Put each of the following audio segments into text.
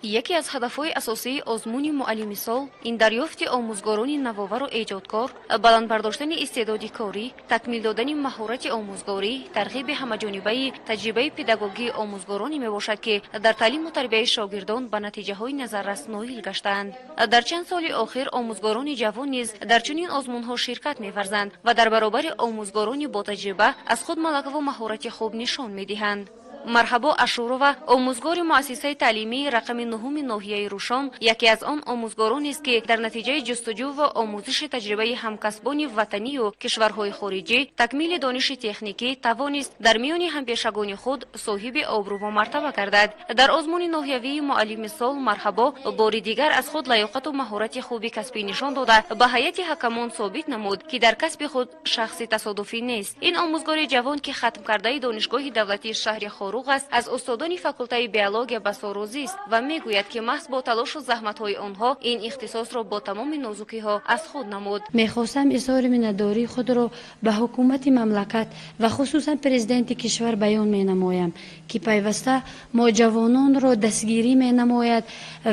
Яке аз ҳадафҳои асосии озмуни «Муаллими сол» ин дарёфти омӯзгорони навовару эҷодкор, баланд бардоштани истеъдоди корӣ, такмил додани маҳорати омӯзгорӣ, тарғиби ҳамаҷонибаи таҷрибаи педагогии омӯзгороне мебошад, ки дар таълиму тарбияи шогирдон ба натиҷаҳои назаррас ноил гаштаанд. Дар чанд соли охир омӯзгорони ҷавон низ дар чунин озмунҳо ширкат меварзанд ва дар баробари омӯзгорони ботаҷриба аз худ малакаву маҳорати хуб нишон медиҳанд. Марҳабо Ашурова, омӯзгори муассисаи таълимии рақами нуҳуми ноҳияи Рӯшон, яке аз он омӯзгоронест, ки дар натиҷаи ҷустуҷӯ ва омӯзиши таҷрибаи ҳамкасбони ватанию кишварҳои хориҷӣ, такмили дониши техникӣ тавонист дар миёни ҳампешагони худ соҳиби обрӯву мартаба гардад. Дар озмуни ноҳиявии «Муаллими сол» Марҳабо бори дигар аз худ лаёқату маҳорати хуби касбӣ нишон дода, ба ҳайати ҳакамон собит намуд, ки дар касби худ шахси тасодуфӣ нест. Ин омӯзгори ҷавон, ки хатмкардаи Донишгоҳи давлатии шаҳри Хоруғ аст, аз устодони факултаи биология басо розист ва мегӯяд, ки маҳз бо талошу заҳматҳои онҳо ин ихтисосро бо тамоми нозукиҳо аз худ намуд. Мехостам изҳори миннатдории худро ба ҳукумати мамлакат ва хусусан президенти кишвар баён менамоям, ки пайваста мо ҷавононро дастгирӣ менамояд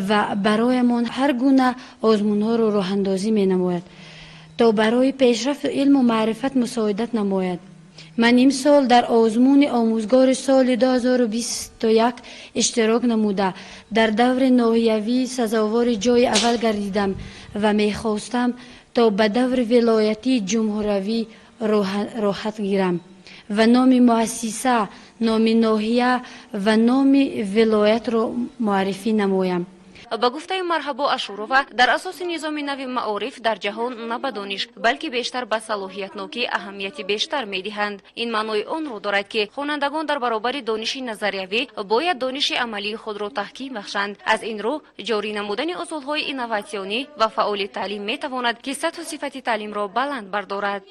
ва бароямон ҳар гуна озмунҳоро роҳандозӣ менамояд, то барои пешрафту илму маърифат мусоидат намояд. Ман имсол дар озмуни «Омӯзгори соли 2021» иштирок намуда, дар даври ноҳиявӣ сазовори ҷои аввал гардидам ва мехостам, то ба даври вилоятии ҷумҳуравӣ роҳат гирам ва номи муассиса, номи ноҳия ва номи вилоятро муаррифӣ намоям. Ба гуфтаи Марҳабо Ашурова, дар асоси низоми нави маориф дар ҷаҳон на ба дониш, балки бештар ба салоҳиятнокӣ аҳамияти бештар медиҳанд. Ин маънои онро дорад, ки хонандагон дар баробари дониши назариявӣ бояд дониши амалии худро таҳким бахшанд. Аз ин рӯ, ҷорӣ намудани усулҳои инноватсионӣ ва фаъоли таълим метавонад, ки сатҳу сифати таълимро баланд бардорад.